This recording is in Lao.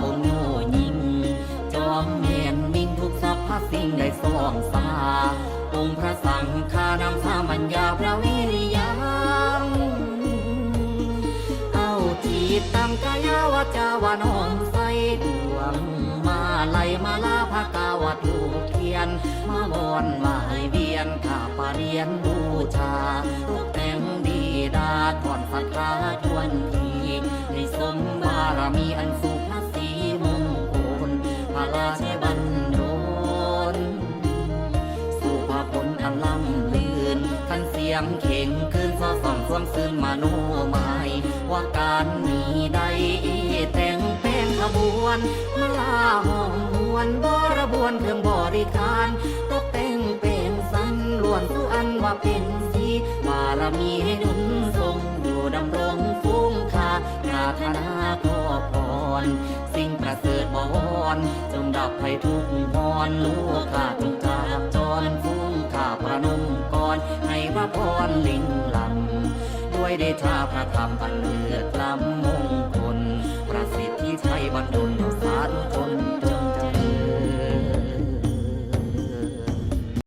ອົງໂງ່ຍິ່ງ ຈອມແມ່ນຍິ່ງທຸກສັບພະສິ່ງໄດ້ສອງສາ ອົງພະສັງຄານຳສາມັນຍາພະວິລິຍັງ ເອົາຈິດຕັງກາຍາວາຈາວານ້ອມໃສ່ດວງ ມາໄລມາລາພະກາວະທູບທຽນ ມາວອນໄຫວ້ວຽນຂ້າປະລຽນບູຊາ ຕົກແຕ່ງດີດາ ຖອນສັດທາທວນທີ ໃຫ້ສົມບາລະມີອັນສຸພະສີມົງຄຸນ ພະລາຊະບັນດົນ ສຸພະພົນອັນລ້ຳລື່ນ ຄັນສຽງເຄັ່ງຄືນ ຊໍ່ສ່ອງຊວນຊື່ນມະໂນມາຍ ວ່າການນີ້ໄດ້ແຕ່ງແປງຂະບວນ ມາລາຫ້ອງຮວນບໍລະບວນເຄື່ອງບໍລິການ ຕົກແຕ່ງແປງສັນ ລ້ວນສຸອັນວ່າເປັນສີ ບາລະມີໃຫ້ດຸນຊົງ ຢູ່ດຳລົງຝູງຂ້າ ປາດຖະໜາຂໍພອນ ສິ່ງປະເສີດບໍວອນ ຈົ່ງດັບໄພທຸກຮ້ອນ ລູກຂ້າຈົ່ງຈາກຈອນ ຝູງຂ້າປະນົມກອນ ໃຫ້ພະພອນເລັ່ງລ້ຳ ດ້ວຍເດຊາພະທຳອັນເລີດລ້ຳມົງຄຸນ ປະສິດທິໄຊບັນດົນ ສາທຸຊົ